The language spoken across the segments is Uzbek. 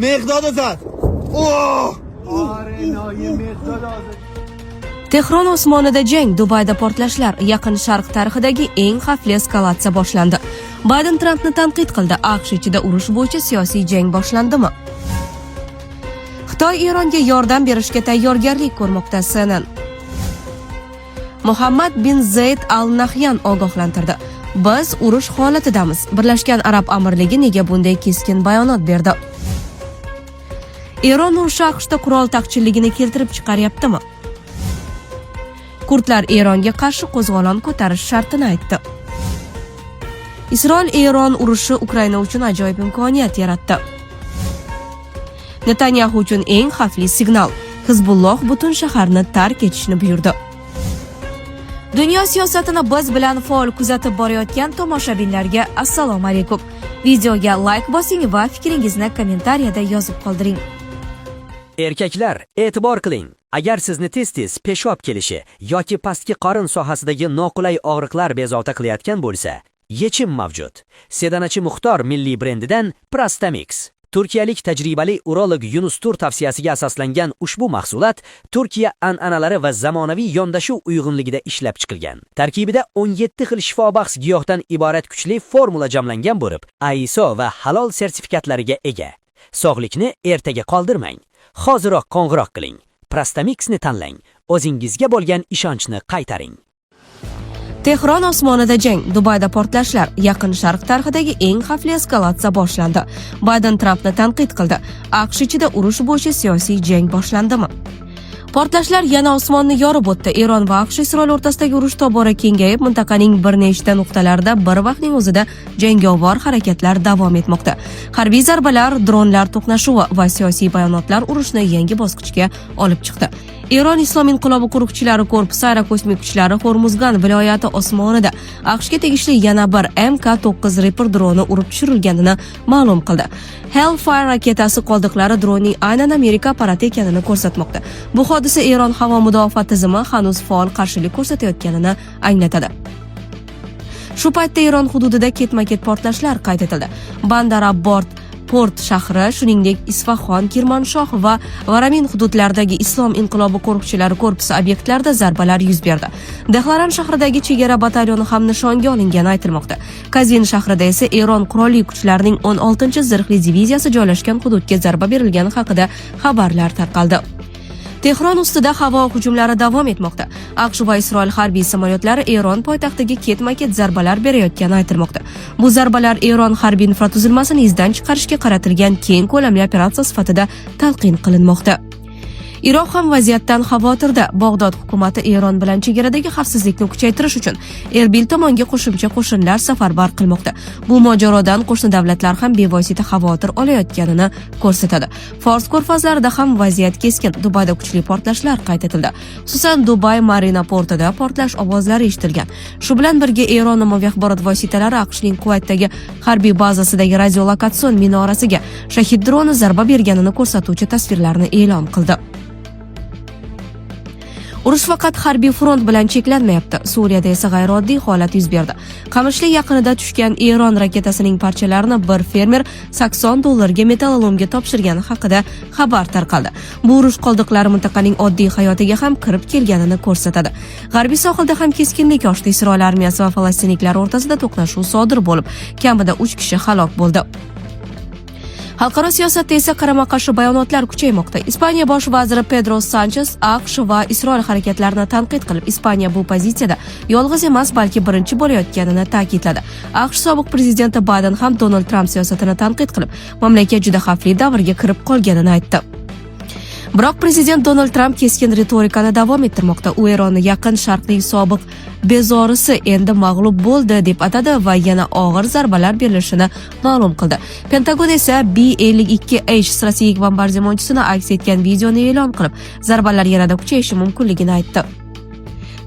مقداد زد. اوه. آره نایه مقداد آزاد. Tehron osmonida jang, Dubayda portlashlar, Yaqin Sharq tarixidagi eng xavfli eskalatsiya boshlandi. Bayden Trampni tanqid qildi. AQSh ichida urush bo'yicha siyosiy jang boshlandimi? Xitoy Eronga yordam berishga tayyorgarlik ko'rmoqda, CNN. Muhammad bin Zayd Al Nahyan ogohlantirdi. Biz urush holatidamiz. Birlashgan Arab Amirligi nega bunday keskin bayonot berdi? Eron urushi AQShda qurol taqchilligini keltirib chiqaryaptimi? Kurdlar Eronga qarshi qo'zg'olon ko'tarish shartini aytdi. Isroil Eron urushi Ukraina uchun ajoyib imkoniyat yaratdi. Netanyaxu uchun eng xavfli signal. Hizbulloh butun shaharni tark etishni buyurdi. Dunyo siyosatini biz bilan faol kuzatib borayotgan tomoshabinlarga assalomu alaykum. Videoga layk bosing va fikringizni kommentariyada yozib qoldiring. Erkaklar, e'tibor qiling. Agar sizni tez-tez peshob kelishi yoki pastki qorin sohasidagi noqulay og'riqlar bezovta qilayotgan bo'lsa, yechim mavjud. Sedanachi Muxtor milliy brendidan Prostamix. Turkiyalik tajribali urolog Yunus Tur tavsiyasiga asoslangan ushbu mahsulot Turkiya an'analari va zamonaviy yondashuv uyg'unligida ishlab chiqilgan. Tarkibida 17 xil shifobaxsh giyohdan iborat kuchli formula jamlangan bo'lib, ISO va halol sertifikatlariga ega. Sog'likni ertaga qoldirmang. Hoziroq qo'ng'iroq qiling. Prostamixni tanlang. O'zingizga bo'lgan ishonchni qaytaring. Tehron osmonida jang, Dubayda portlashlar, Yaqin Sharq tarixidagi eng xavfli eskalatsiya boshlandi. Bayden Trampni tanqid qildi. AQSh ichida urush bo'yicha siyosiy jang boshlandimi? Portlashlar yana osmonni yorib o'tdi. Eron va AQSh Isroil o'rtasidagi urush tobora kengayib, mintaqaning bir nechta nuqtalarida bir vaqtning o'zida jangovar harakatlar davom etmoqda. Harbiy zarbalar, dronlar to'qnashuvi va siyosiy bayonotlar urushni yangi bosqichga olib chiqdi. Eron Islom inqilobi qo'riqchilari korpusi aerokosmik kuchlari Hormuzgan viloyati osmonida AQShga tegishli yana bir MK-9 Reaper droni urib tushirilganini ma'lum qildi. Hellfire raketasi qoldiqlari dronning aynan Amerika apparati ekanini ko'rsatmoqda. Bu hodisa Eron havo mudofaa tizimi hanuz faol qarshilik ko'rsatayotganini anglatadi. Shu paytda Eron hududida ketma-ket portlashlar qayd etildi. Bandar Abbos port shahri, shuningdek Isfahon, Kirmanshoh va Varamin hududlaridagi Islom inqilobi qo'riqchilari korpusi obyektlarida zarbalar yuz berdi. Dehloran shahridagi chegara batalyoni ham nishonga olingani aytilmoqda. Kazvin shahrida esa Eron qurolli kuchlarining 16-zirhli diviziyasi joylashgan hududga zarba berilgani haqida xabarlar tarqaldi. Tehron ustida havo hujumlari davom etmoqda. AQSh va Isroil harbiy samolyotlari Eron poytaxtiga ketma-ket zarbalar berayotgani aytilmoqda. Bu zarbalar Eron harbiy infratuzilmasini izdan chiqarishga qaratilgan keng ko'lamli operatsiya sifatida talqin qilinmoqda. Iroq ham vaziyatdan xavotirda. Bag'dod hukumati Eron bilan chegaradagi xavfsizlikni kuchaytirish uchun Erbil tomonga qo'shimcha qo'shinlar safarbar qilmoqda. Bu mojarodan qo'shni davlatlar ham bevosita xavotir olayotganini ko'rsatadi. Fors ko'rfazlarida ham vaziyat keskin. Dubayda kuchli portlashlar qayd etildi. Xususan, Dubay Marina portida portlash ovozlari eshitilgan. Shu bilan birga Eron ommaviy axborot vositalari AQShning Kuvaytdagi harbiy bazasidagi radiolokatsion minorasiga Shahid droni zarba berganini ko'rsatuvchi tasvirlarni e'lon qildi. Urush faqat harbiy front bilan cheklanmayapti. Suriyada esa g'ayrioddiy holat yuz berdi. Qamishli yaqinida tushgan Eron raketasining parchalarini bir fermer 80 dollarga metallolomga topshirgani haqida xabar tarqaldi. Bu urush qoldiqlari mintaqaning oddiy hayotiga ham kirib kelganini ko'rsatadi. G'arbiy sohilda ham keskinlik oshdi. Isroil armiyasi va falastinliklar o'rtasida to'qnashuv sodir bo'lib, kamida 3 kishi halok bo'ldi. Xalqaro siyosatda esa qarama-qarshi bayonotlar kuchaymoqda. Ispaniya bosh vaziri Pedro Sanchez AQSh va Isroil harakatlarini tanqid qilib, Ispaniya bu pozitsiyada yolg'iz emas, balki birinchi bo'layotganini ta'kidladi. AQSh sobiq prezidenti Bayden ham Donald Tramp siyosatini tanqid qilib, mamlakat juda xavfli davrga kirib qolganini aytdi. Biroq prezident Donald Tramp keskin ritorikani davom ettirmoqda. U Eronni Yaqin Sharqning sobiq bezorisi endi mag'lub bo'ldi deb atadi va yana og'ir zarbalar berilishini ma'lum qildi. Pentagon esa B-52H strategik bombardimonchisini aks etgan videoni e'lon qilib, zarbalar yanada kuchayishi mumkinligini aytdi.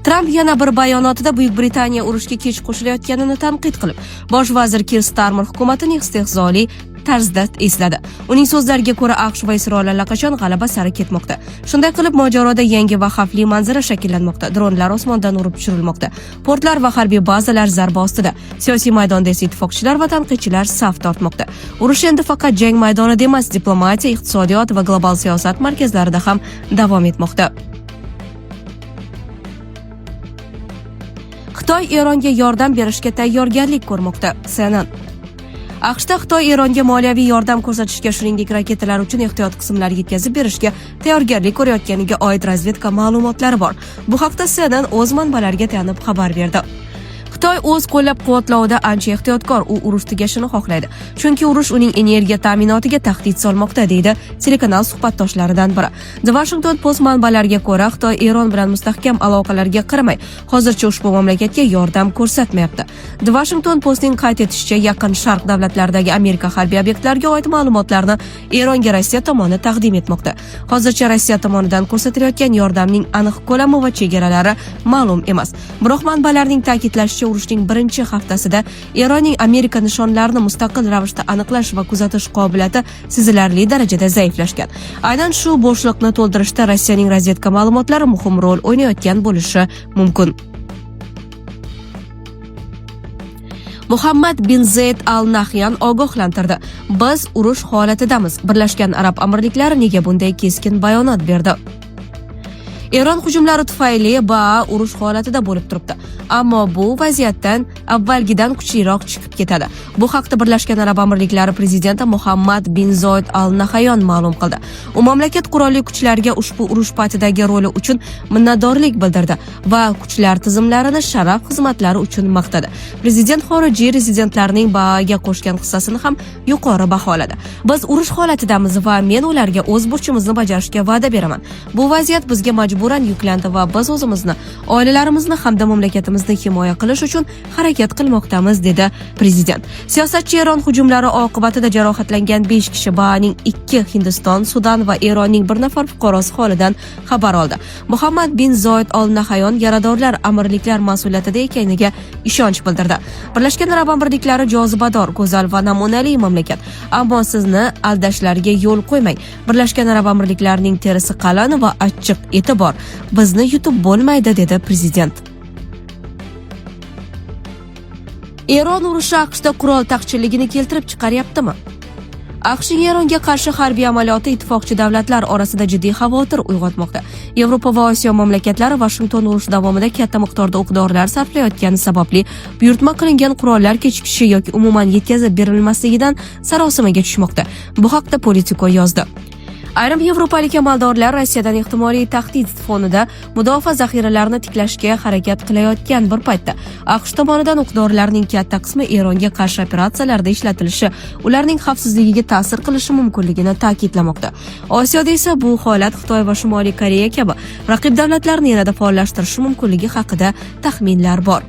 Tramp yana bir bayonotida Buyuk Britaniya urushga kech qo'shilayotganini tanqid qilib, bosh vazir Kir Starmer hukumatining istehzoli tarzda esladi. Uning so'zlariga ko'ra, AQSh va Isroil allaqachon g'alaba sari ketmoqda. Shunday qilib, mojaroda yangi va xavfli manzara shakllanmoqda. Dronlar osmondan urib tushirilmoqda. Portlar va harbiy bazalar zarba ostida. Siyosiy maydonda esa ittifoqchilar va tanqidchilar saf tortmoqda. Urush endi faqat jang maydonida emas, diplomatiya, iqtisodiyot va global siyosat markazlarida ham davom etmoqda. Xitoy Eronga yordam berishga tayyorgarlik ko'rmoqda. CNN. AQShda Xitoy Eronga moliyaviy yordam ko'rsatishga, shuningdek raketalar uchun ehtiyot qismlar yetkazib berishga tayyorgarlik ko'rayotganiga oid razvedka ma'lumotlari bor. Bu haqda CNN o'z manbalariga tayanib xabar berdi. Xitoy o'z qo'llab-quvvatlovida ancha ehtiyotkor, u urush tugashini xohlaydi. Chunki urush uning energiya ta'minotiga tahdid solmoqda, deydi telekanal suhbatdoshlaridan biri. The Washington Post manbalariga ko'ra, Xitoy Eron bilan mustahkam aloqalarga qaramay, hozircha ushbu mamlakatga yordam ko'rsatmayapti. The Washington Postning qayd etishicha, Yaqin Sharq davlatlaridagi Amerika harbiy obyektlariga oid ma'lumotlarni Eronga Rossiya tomoni taqdim etmoqda. Hozircha Rossiya tomonidan ko'rsatilayotgan yordamning aniq ko'lami va chegaralari ma'lum emas. Biroq manbalarning ta'kidlashicha, urushning birinchi haftasida Eronning Amerika nishonlarini mustaqil ravishda aniqlash va kuzatish qobiliyati sezilarli darajada zaiflashgan. Aynan shu bo'shliqni to'ldirishda Rossiyaning razvedka ma'lumotlari muhim rol o'ynayotgan bo'lishi mumkin. Muhammad bin Zayd Al Nahyan ogohlantirdi. Biz urush holatidamiz. Birlashgan Arab Amirliklari nega bunday keskin bayonot berdi? Eron hujumlari tufayli BAA urush holatida bo'lib turibdi. Ammo bu vaziyatdan avvalgidan kuchliroq chiqib ketadi. Bu haqda Birlashgan Arab Amirliklari prezidenti Muhammad bin Zoid Al Nahyan ma'lum qildi. U mamlakat qurolli kuchlariga ushbu urush paytidagi roli uchun minnatdorlik bildirdi va kuchlar tizimlarini sharaf xizmatlari uchun maqtadi. Prezident xorijiy rezidentlarning BAAga qo'shgan hissasini ham yuqori baholadi. Biz urush holatidamiz va men ularga o'z burchimizni bajarishga va'da beraman. Bu vaziyat bizga majburan yuklandi va biz o'zimizni, oilalarimizni hamda mamlakatimizni himoya qilish uchun harakat qilmoqdamiz, dedi prezident. Siyosatchi Eron hujumlari oqibatida jarohatlangan 5 kishi, BAAning 2, Hindiston, Sudan va Eronning bir nafar fuqarosi holidan xabar oldi. Muhammad bin Zoid Ol Nahyan yaradorlar amirliklar mas'uliyatida ekaniga ishonch bildirdi. Birlashgan Arab Amirliklari jozibador, go'zal va namunali mamlakat. Ammo sizni aldashlariga yo'l qo'ymang. Birlashgan Arab Amirliklarining terisi qalin va achchiq eti bor. Bizni yutib bo'lmaydi, dedi prezident. Eron urushi AQShda qurol taqchilligini keltirib chiqaryaptimi? AQShning Eronga qarshi harbiy amaliyoti ittifoqchi davlatlar orasida jiddiy xavotir uyg'otmoqda. Yevropa va Osiyo mamlakatlari Vashington urush davomida katta miqdorda o'q-dorilar sarflayotgani sababli buyurtma qilingan qurollar kechikishi yoki umuman yetkazib berilmasligidan sarosimaga tushmoqda. Bu haqda Politico yozdi. Ayrim yevropalik amaldorlar Rossiyadan ehtimoliy tahdid fonida mudofaa zaxiralarini tiklashga harakat qilayotgan bir paytda AQSh tomonidan o'q-dorilarning katta qismi Eronga qarshi operatsiyalarda ishlatilishi ularning xavfsizligiga ta'sir qilishi mumkinligini ta'kidlamoqda. Osiyoda esa bu holat Xitoy va Shimoliy Koreya kabi raqib davlatlarni yanada faollashtirishi mumkinligi haqida taxminlar bor.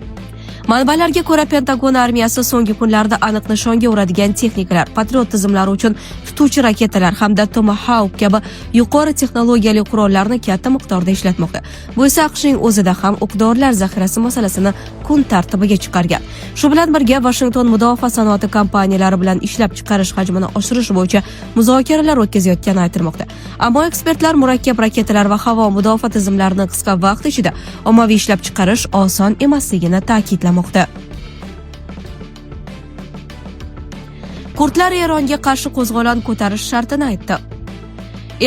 Manbalarga ko'ra, Pentagon armiyasi so'nggi kunlarda aniq nishonga uradigan texnikalar, Patriot tizimlari uchun tutuvchi raketalar hamda Tomahawk kabi yuqori texnologiyali qurollarni katta miqdorda ishlatmoqda. Bu esa AQShning o'zida ham o'q-dorilar zaxirasi masalasini kun tartibiga chiqargan. Shu bilan birga Vashington mudofaa sanoati kompaniyalari bilan ishlab chiqarish hajmini oshirish bo'yicha muzokaralar o'tkazayotgani aytilmoqda. Ammo ekspertlar murakkab raketalar va havo mudofaa tizimlarini qisqa vaqt ichida ommaviy ishlab chiqarish oson emasligini ta'kidlamoqda. Kurdlar Eronga qarshi qo'zg'olon ko'tarish shartini aytdi.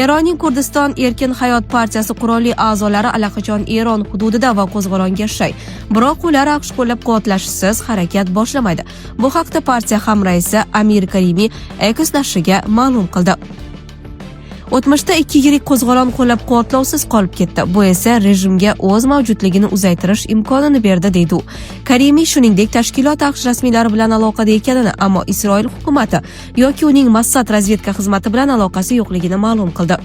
Eronning Kurdiston Erkin Hayot partiyasi qurolli a'zolari allaqachon Eron hududida va qo'zg'olonga shay. Biroq ular AQSh qo'llab-quvvatlashisiz harakat boshlamaydi. Bu haqda partiya hamraisi Amir Karimi X nashriga ma'lum qildi. O'tmishda ikki yirik qo'zg'olon qo'llab-quvvatlovsiz qolib ketdi. Bu esa rejimga o'z mavjudligini uzaytirish imkonini berdi, deydi u. Karimi shuningdek tashkilot AQSh rasmiylari bilan aloqada ekanini, ammo Isroil hukumati yoki uning Mossad razvedka xizmati bilan aloqasi yo'qligini ma'lum qildi.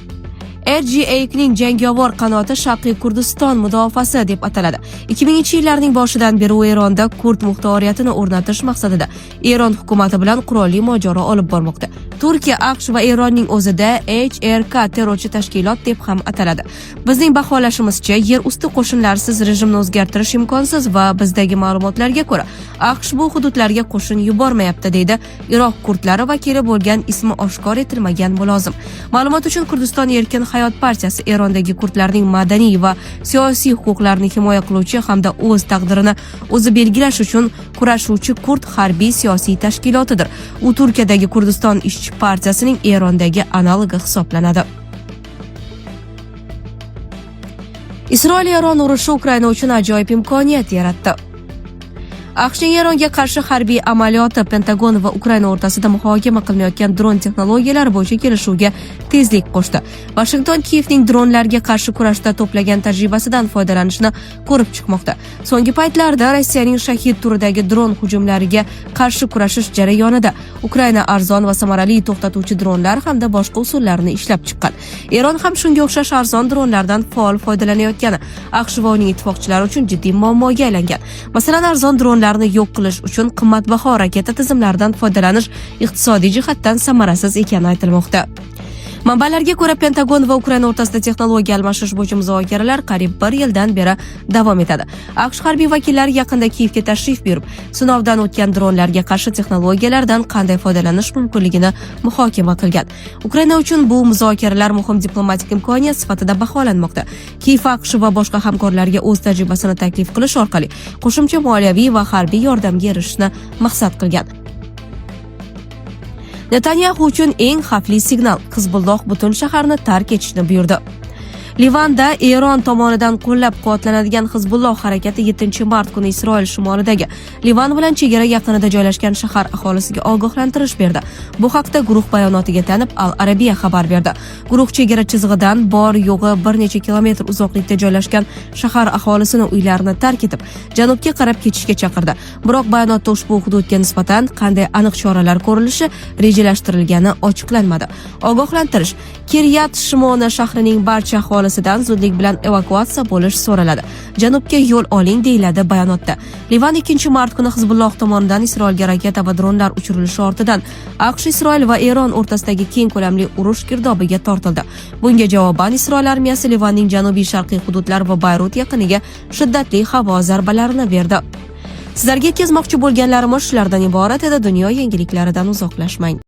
RGAKning jangovar qanoti Sharqiy Kurdiston mudofaasi deb ataladi. 2000-yillarning boshidan beri u Eronda kurd muxtoriyatini o'rnatish maqsadida Eron hukumati bilan qurolli mojaro olib bormoqda. Turkiya, AQSh va Eronning o'zida HRK terrorchi tashkilot deb ham ataladi. Bizning baholashimizcha, yer usti qo'shinlarsiz rejimni o'zgartirish imkonsiz va bizdagi ma'lumotlarga ko'ra, AQSh bu hududlarga qo'shin yubormayapti, deydi Iroq kurdlari vakili bo'lgan ismi oshkor etilmagan mulozim. Ma'lumot uchun, Kurdiston Erkin Hayot partiyasi Erondagi kurdlarning madaniy va siyosiy huquqlarini himoya qiluvchi hamda o'z taqdirini o'zi belgilash uchun kurashuvchi kurd harbiy siyosiy tashkilotidir. U Turkiyadagi Kurdiston ishchi partiyasining Erondagi analogi hisoblanadi. Isroil-Eron urushi Ukraina uchun ajoyib imkoniyat yaratdi. AQShning Eronga qarshi harbiy amaliyoti Pentagon va Ukraina o'rtasida muhokama qilinayotgan dron texnologiyalari bo'yicha kelishuvga tezlik qo'shdi. Vashington Kiyevning dronlarga qarshi kurashda to'plagan tajribasidan foydalanishni ko'rib chiqmoqda. So'nggi paytlarda Rossiyaning Shahid turidagi dron hujumlariga qarshi kurashish jarayonida Ukraina arzon va samarali to'xtatuvchi dronlar hamda boshqa usullarni ishlab chiqqan. Eron ham shunga o'xshash arzon dronlardan faol foydalanayotgani AQSh va uning ittifoqchilari uchun jiddiy muammoga aylangan. Masalan, arzon dronlarni yo'q qilish uchun qimmatbaho raketa tizimlaridan foydalanish iqtisodiy jihatdan samarasiz ekani aytilmoqda. Manbalarga ko'ra, Pentagon va Ukraina o'rtasida texnologiya almashish bo'yicha muzokaralar qariyb bir yildan beri davom etadi. AQSh harbiy vakillari yaqinda Kiyevga tashrif buyurib, sinovdan o'tgan dronlarga qarshi texnologiyalardan qanday foydalanish mumkinligini muhokama qilgan. Ukraina uchun bu muzokaralar muhim diplomatik imkoniyat sifatida baholanmoqda. Kiyev AQSh va boshqa hamkorlarga o'z tajribasini taklif qilish orqali qo'shimcha moliyaviy va harbiy yordamga erishishni maqsad qilgan. Netanyaxu uchun eng xavfli signal: Hizbulloh butun shaharni tark etishni buyurdi. Livanda Eron tomonidan qo'llab-quvvatlanadigan Hizbulloh harakati 7-mart kuni Isroil shimolidagi Livan bilan chegara yaqinida joylashgan shahar aholisiga ogohlantirish berdi. Bu haqda guruh bayonotiga tayanib Al Arabiya xabar berdi. Guruh chegara chizig'idan bor yo'g'i bir necha kilometr uzoqlikda joylashgan shahar aholisini uylarini tark etib, janubga qarab ketishga chaqirdi. Biroq bayonotda ushbu hududga nisbatan qanday aniq choralar ko'rilishi rejalashtirilgani ochiqlanmadi. Ogohlantirish: Kiryat Shimona shahrining barcha aholisidan zudlik bilan evakuatsiya bo'lish so'raladi. Janubga yo'l oling, deyiladi bayonotda. Livan 2-mart kuni Hizbulloh tomonidan Isroilga raketa va dronlar uchirilishi ortidan AQSh, Isroil va Eron o'rtasidagi keng ko'lamli urush girdobiga tortildi. Bunga javoban Isroil armiyasi Livanning janubiy sharqiy hududlari va Bayrut yaqiniga shiddatli havo zarbalarini berdi. Sizlarga yetkazmoqchi bo'lganlarimiz shulardan iborat edi. Dunyo yangiliklaridan uzoqlashmang.